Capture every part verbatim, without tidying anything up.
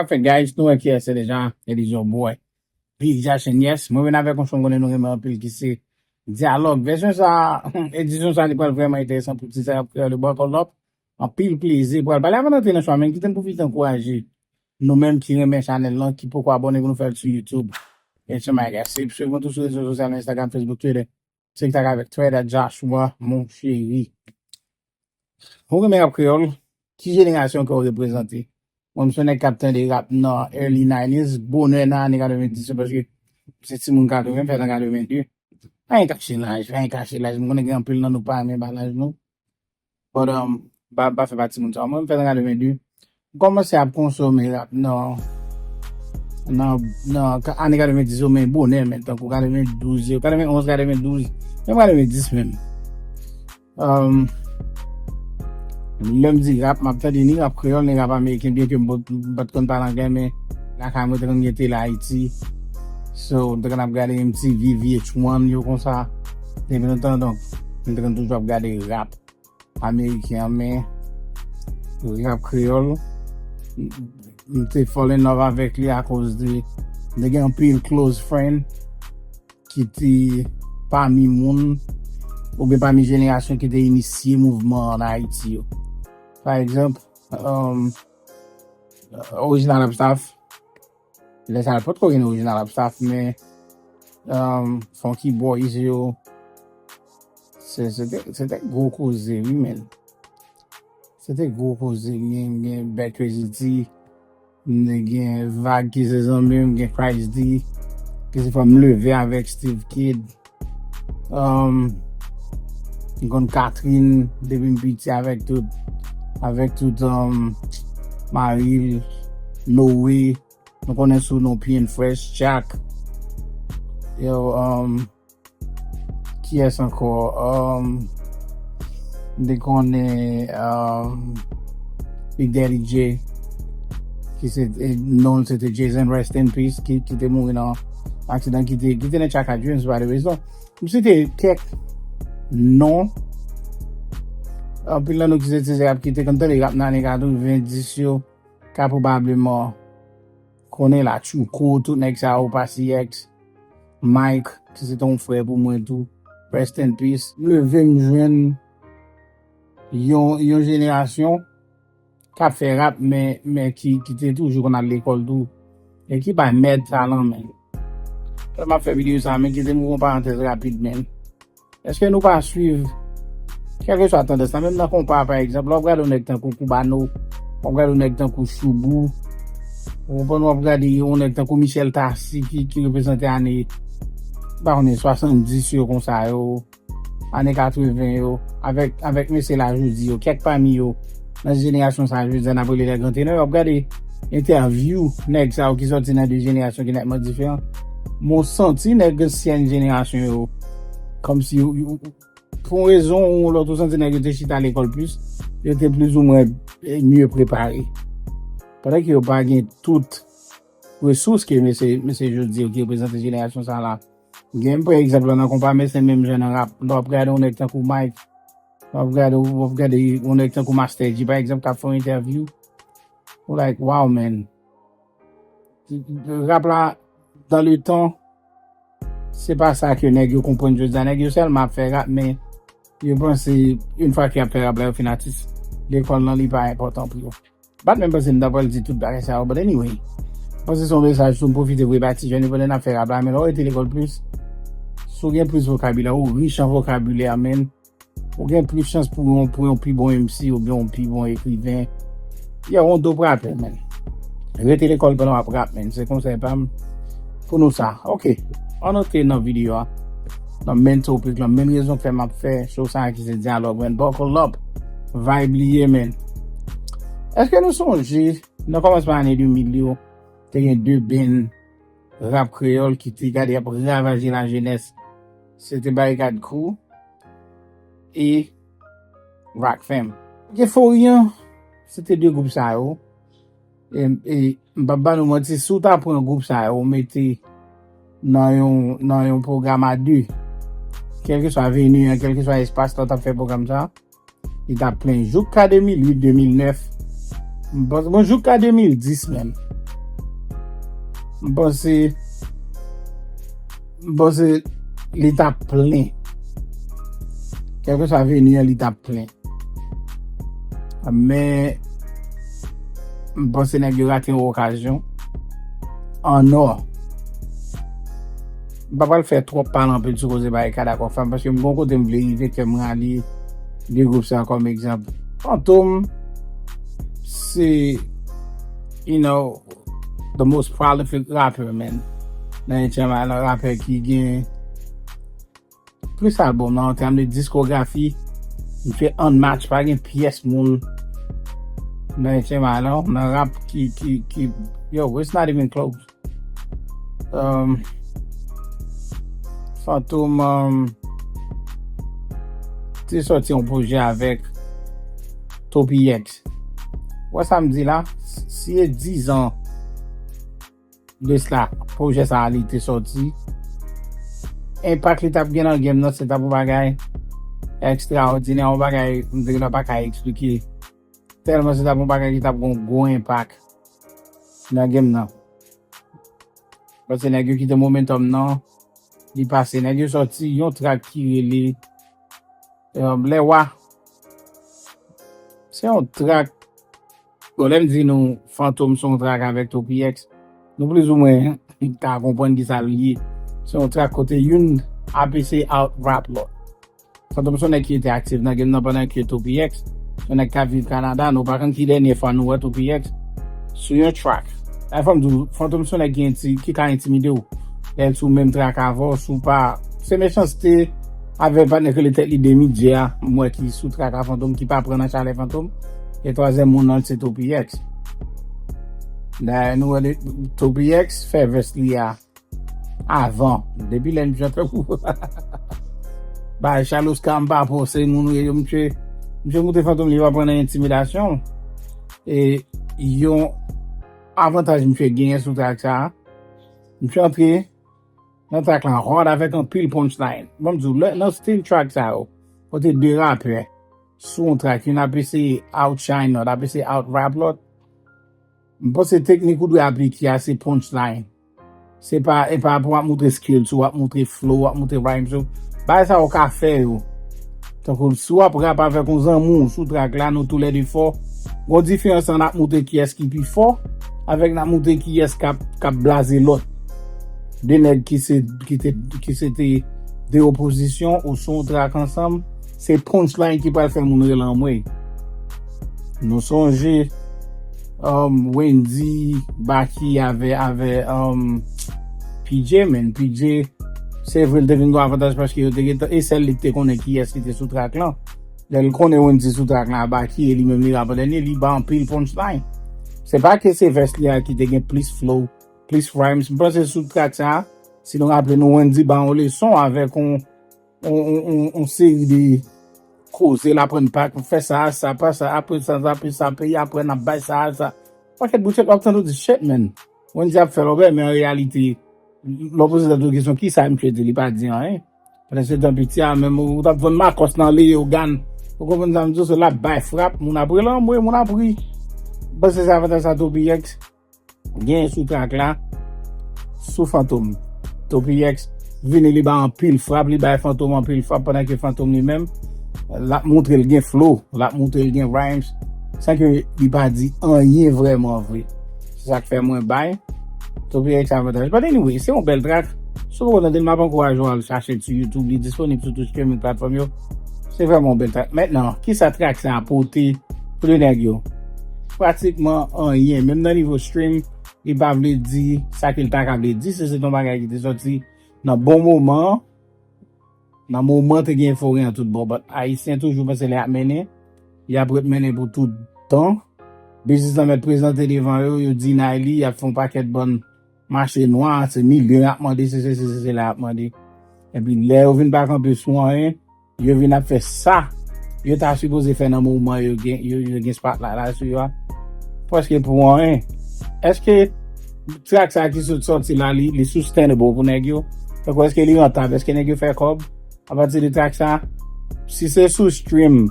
Sa fè, guys, nou wè kiyès se deja. It is your boy, Big Jason. Yes, mwen vin avèk yon son m konnen nou renmen anpil ki se Dyalòg. Vèsyon sa, edisyon sa, li pral vrèman enteresan pou ti sa y ap kreye le Buckle Up. Anpil plezi pral pale. Avan n antre nan chwa, men kite m pwofite ankouraje nou menm ki renmen chanèl lan, ki poko abòne pou nou fè l sou YouTube. It's my guys. Swiv mwen tou sou rezo sosyal, Instagram, Facebook, Twitter, TikTok avèk Threads, Joshua, mon chéri. Ou renmen rap kreyòl? Ki jenerasyon ke w reprezante? Mwen, m se yon nèg k ap tande rap nan early nineties, bonè nan ane katrevenndis yo, paske m se timoun katreven, m fèt an katrevenndis. Pa gen kache laj, pa gen kache laj. M konnen gen anpil nan nou pa renmen ba laj nou. But, um, pa, pa fè pati moun sa. Mwen, m fèt an katrevenndis. M kòmanse ap konsome rap nan, nan, nan ka- ane katrevenndis yo, men bonè, men tankou katrevendouz yo, katrevenonz, katrevendouz, menm katrevenndis menm. Um, lè m di rap, m ap tande ni rap kreyòl, ni rap ameriken, byenke m pa- m pa t konn pale anglè, men lakay mwen te konn gen tele Ayiti. So, m te konn ap gade M T V, V H one, yo konsa. Depi lontan, donk, m te konn toujou ap gade rap ameriken an, men rap kreyòl, m te fall in love avèk li akoz de, de gen anpil close friend ki te pami moun oubyen pami jenerasyon ki te inisye mouvman an Ayiti yo. Pa egzanp, um, Original Upstaff, lè sa a potko gen Original Upstaff, men um, Funky Boys yo, se se te, se te gwo koze, wi, men. Se te gwo koze, gen, gen Bad Crazy T, m gen Vag ki se zanmi m, gen Christ D, ki se fò m leve avèk Steve Kidd. Um, m konn Catherine depi m piti avèk tout, avèk tout, um, Maril, Noé, nou konnen sou non P N Fresh, Jack. Yo, um, kiyès ankò? Um, m te konnen, um, Big Daddy J, ki se, e, non l se te Jason, rest in peace, ki, ki te mouri nan aksidan, ki te, ki te nan Chaka Dreams, by the way. So, m site kèk non. Anpil nan nou ki se ti rap ki te konn tande rap nan ane katrevenndis yo, ka pwobableman konnen la, Tchouko, tout nèg sa yo, Passy X, Mike, ki se te yon frè pou mwen tou. Rest in peace. M leve, m jwenn yon, yon jenerasyon k ap fè rap, men, men ki, ki te toujou konn al lekòl tou. E ki bay mèd sa lan men. Lè m ap fè videyo sa, men kite m ouvri yon parantèz rapid, men. Èske nou pa swiv, kèlkeswa tandans lan, menm nan konpa, pa egzanp, lè w ap gade yon nèg tankou Cubano, w ap gade yon nèg tankou Shoubou, ou konprann, w ap gade yon nèg tankou Michel Tassy ki, ki reprezante ane, m pa konnen, swasanndis yo konsa yo, ane katreven yo, avèk, avèk mesye la jodi yo, kèk pami yo, nan jenerasyon sa a, jodi a, n ap rele lè gran tenè, w ap gade entèvyou nèg sa yo ki sòti nan de jenerasyon ki nètman diferan. Men w santi nèg ansyen jenerasyon yo, kòmsi yo, yo, pou yon rezon ou yon lòt, ou santi nèg yo te chita lekòl plis, yo te plizoumwen, eh, mye prepare. Pandan ke yo pa gen tout resous ke mesye, mesye jodi yo ki reprezante jenerasyon sa la. Gen, pa egzanp, nan konpa, men se menm jan nan rap. Lè w ap gade yon nèg tankou Mike, lè w ap gade, w ap gade yon nèg tankou Master G, pa egzanp, k ap fè yon entèvyou, ou like, wow, man. Rap la, dans le temps, se pa sa ke nèg yo konprann jodi a. Nèg yo sèlman ap fè rap, men yo panse, yon fwa ke y ap fè rap la, yo fin atis, lekòl lan, li pa enpòtan pou yo. M pa t menm panse m ta pral di tout bagay sa yo, but anyway. M panse se yon mesaj tou, m pwofite voye ba ti jèn yo pandan n ap fè rap la, men lè w rete lekòl plis, si w gen plis vokabilè, ou rich an vokabilè, men ou gen plis chans pou yon, pou yon pi bon M C oubyen yon pi bon ekriven. Yo, yon dop rapè, men. Rete lekòl pandan w ap rap, men. Se konsèy pa m pou nou sa. Ok. Ann antre nan videyo a. Nan main topic lan, menm rezon k fè m ap fè show sa a ki se dyalòg, men. Buckle up. Vibe li ye, men. Èske nou sonje, nan kòmansman ane de mil yo, te gen de band rap kreyòl ki te gade ap ravaje lajenès? Se te Barikad Crew e Rock Fam. Euforian, se te de gwoup sa yo. E, e m p ap ba nou manti, si w ta pran gwoup sa yo, w mete nan yon, nan yon pwogram a de, kèlkeswa veni an, kèlkeswa espas la w t ap fè pwogram sa, li t ap plen jouka de mil uit, de mil nèf. M panse, bon, jouka de mil dis menm. M panse, m panse li t ap plen. Kèlkeswa veni an, li t ap plen. Men, m panse nèg yo rate yon okazyon an nò. M pa pral fè twòp pale anpil sou koze bagay Kadakò Fam, paske m gon kote m vle rive, kè m rale de gwoup sa kòm egzanp. Fantom, se, you know, the most prolific rapper, man. Nan H M I, nan rapè ki gen plis albòm nan, an tèm de diskografi, misye unmatch, pa gen pyès moun nan H M I, non, nan rap ki, ki, ki, yo, it's not even close. Um, Fantom, um, te sòti yon pwojè avèk Toby X. Wè sa m di la? Si e dizan de sla, pwojè sa a li te sòti, enpak li t ap gen nan game nan, se t ap yon bagay ekstraòdinè, yon bagay m te gentan pa ka eksplike. Tèlman se t ap yon bagay ki t ap gen yon gwo enpak nan game nan. Paske nèg yo kite momentum nan, li pase. Nèg yo sòti yon track ki rele, um, Lè Wa. Se yon track, bon, lè m di nou Fantom se yon track avèk Toby X, nou plizoumwen ka konprann ki sa l ye. Se yon track kote youn ap eseye out rap lòt. Fantom se yon nèg ki te aktif nan game nan pandan ke Toby X, se yon nèg k ap viv Kanada, nou pa konn ki dènye fwa nou wè Toby X sou yon track. La fò m di w, Fantom se yon nèg ki enti-, ki ka entimide w. Lè l sou menm track avè w, si w pa, se mechanste avè patnè k rele tèt li Demi Dye a, m wè ki sou track a Fantom, ki pa pran nan chalè Fantom. E twazyèm moun nan, se Toby X. Dayè, nou wè de-, Toby X fè vès li a avan. Depi lè misye antre pou bay Charles Oscar, m pa panse moun rele yo, misye, misye montre Fantom li pa pran nan entimidasyon. E yon avantaj misye genyen sou track sa a, misye antre nan track lan hard avèk anpil punchline. Ban m di w, lè, nan stil track sa yo, kote de rapè sou yon track, youn ap eseye outshine lòt, ap eseye out rap lòt, m panse teknik ou dwe aplike a se punchline. Se pa, e pa pou w ap montre skills ou, w ap montre flow, w ap montre rhymes ou. Bagay sa yo ka fè yo. Tankou si w ap rap avèk yon zanmi w sou track la, nou toulède fò. Gon diferans ant n ap montre kiyès ki pi fò, avèk n ap montre kiyès k ap, k ap blaze lòt. De nèg ki se, ki te, ki se te de opozisyon ou sou yon track ansanm, se punchline ki pral fè moun rele anmwey. Nou sonje, um, Wendy, Baky avè, avè, um, P J, man. P J, se vre, l te vin gen avantaj paske yo te gentan, e sèl li ki te konnen kiyès ki te sou track lan. Lè l konnen Wendy sou track lan a Baky, e li menm li rap an dènye, li ba anpil punchline. Se pa ke se vès li a ki te gen plis flow, plis rhymes. M panse sou track sa a, si nou raple nou, Wendy ba yon leson avèk yon, yon, yon, yon, yon seri de koze, l aprann pa fè sa, sa, pa sa, apre sa, sa, apre sa, peyi aprann ap bay sa, sa. Pakèt bouchèt, w ap tande w di, "Shit, man." Wendy ap fè lòbèy, men an reyalite, lè w poze tèt ou kesyon, kisa misye di, li pa di anyen. Pandan se tan piti a, menm ou t ap vann makòs nan Leyogàn. Ou konprann sa m di w, se l ap bay frap, moun ap rele anmwey, moun ap ri. Bon, se sa avantaj sa Toby X genyen sou track la, sou Fantom. Toby X vini, li bay anpil frap, li bay Fantom anpil frap, pandan ke Fantom li menm, l ap montre l gen flow, l ap montre l gen rhymes, san ke li pa di anyen vrèman vre. Se sa k fè mwen bay Toby X avantaj. But anyway, se yon bèl track. Si w poko tande l, m ap ankouraje w al chache l sou YouTube. Li disponib sou tout streaming platform yo. Se vrèman yon bèl track. Mentnan, kisa track sa a pote pou de nèg yo? Pratikman anyen. Menm nan nivo stream, li pa vle di sa ke l ta ka vle di. Se, se te yon bagay ki te sòti nan bon moman. Nan moman te gen efori an tout bò, but Ayisyen toujou panse lè y ap mennen, y ap ret mennen pou tout tan. Biznis lan mèt prezante devan yo, yo deny li, y ap fè yon pakèt bann mache nwa, se milyon y ap mande, se, se, se, se, se la y ap mande. Epi lè yo vin pa kanpe sou anyen, yo vin ap fè sa yo ta sipoze fè nan moman yo gen, yo, yo gen spotlight la sou yo a. Prèske pou anyen. Èske track sa ki sot sòti la, li, li sustainable pou nèg yo? Tankou èske li rantab? Èske nèg yo fè kòb apati de track sa? Si se sou stream,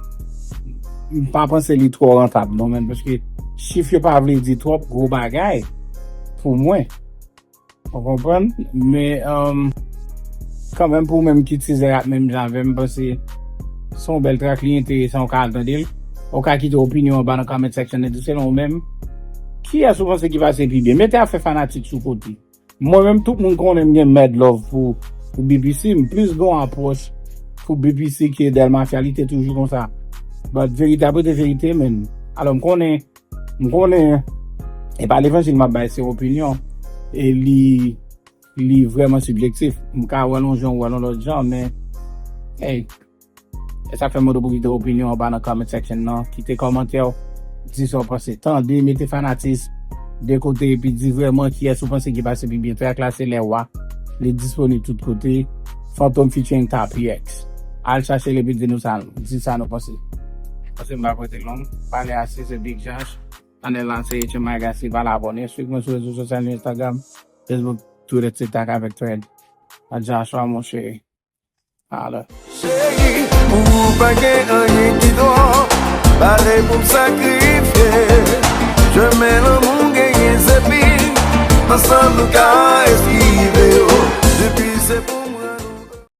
m pa panse li twò rantab non, men, paske chif yo pa vle di twòp gwo bagay pou mwen. Ou konprann? Men, um, kanmenm pou ou menm ki tizè rap menm jan avè m, m panse se yon bèl track, li enteresan, ou ka al tande l. Ou ka kite opinyon anba nan comment section nan, di selon ou menm. Kiyès ou panse ki pase pi byen? Mete afè fanatik sou kote. Mwen menm, tout moun konnen m gen mad love pou, pou B P C, m plis gen yon apwòch pou B P C ke Del Mafia, li te toujou konsa. But verite ap rete verite, men. Alò, m konnen, m konnen, e pa levanjil m ap bay, se opinyon. E li, li vrèman sibjektif. M ka wè l yon jan, w wè l yon lòt jan, men, hey, e sa fè m mande w pou kite opinyon anba nan comment section nan, kite kòmantè w, di sa w panse. Tande, mete fanatis de kote, epi di vrèman kiyès ou panse ki pase pi byen. Track la se Lè Wa, li disponib tout kote. Fantom featuring Tappy X. Al chache l epi di nou sa, di sa nou panse. Paske m pa prete long, pale ase, se Big Josh. Chanèl la se H M I Gasi, pa l abòne. Swiv mwen sou rezo sosyal yo, Instagram, Facebook, Twitter, TikTok avèk Thread. A Joshua, monchè. Alò. Cheri, pou ou pa gen anyen ki twò. Pale pou m sakrifye. Chemen lanmou genyen se pi. Ansanm nou ka